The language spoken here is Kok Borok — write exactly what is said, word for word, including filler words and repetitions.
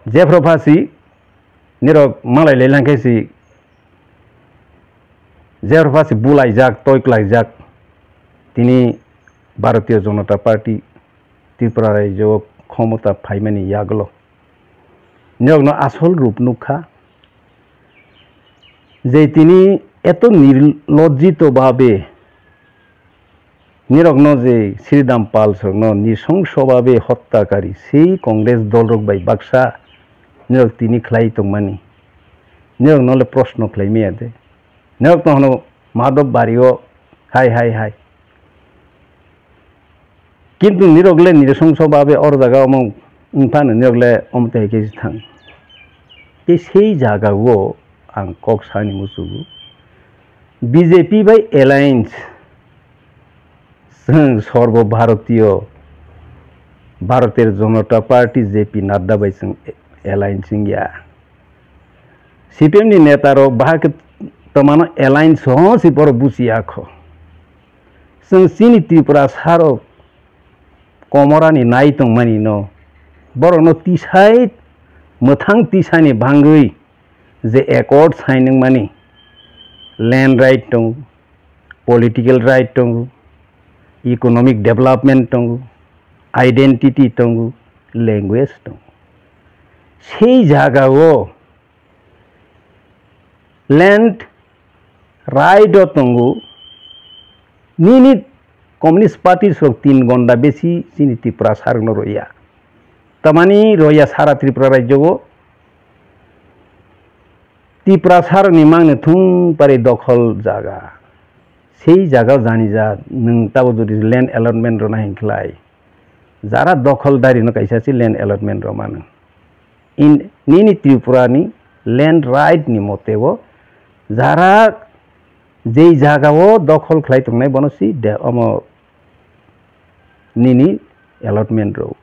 Jephru phasi nirok malai lai lang khe si, jephru phasi bulaijak, toiklaijak, tini Bharatiya Janata Party Tripura rajyo khomota phaimani yagulo nirokno asol rup nukha. Je tini eto nirlojjito bhabe nirokno je Sridham Pal sokno nrisongso bhabe hottakari sei Congress dolrok bai baksa nirok tini khlai tongmani, nirokno le proshno khlai maya de? Nirokno hwno Madhab Bario hai hai hai. Kintu nirok le nrisongso babe or jaga omo wngphano nirok le omo tei khe thang. Tei sei jaga o ang kok sani muchugo, B J P bai alliance, chwng Sarbo Bharatiyo Bharatiya Janata Party J P Nadda bai chwng alliance wngya. C P M ni neta rok bahai khe twmano alliance ho si borok buchiya kho. Chwng chini Tripura sarok komorani nai tongmani no, borokno tisai mwthang tisani bangwi je accord sign wngmani, land right tongo, political right tongo, economic development tongo, identity tongo, language tongo. Sei jaga o land right o tongo, nini Communist Party sok tin gonda besi chini Tripura sarokno roya. Tamani roya sara Tripura rajyo o Tripura sarokni mangni thung pari dokhol jaga. Sei jaga o jani ja nwng tabo jodi land allotment rwna hinkhlai, jara dokhol dari no kaisa se land allotment rwmano. In, nini Tripura ni land right ni mote bo jara jei jaga o dokhol khlai tongnai bono si de omo nini allotment rw.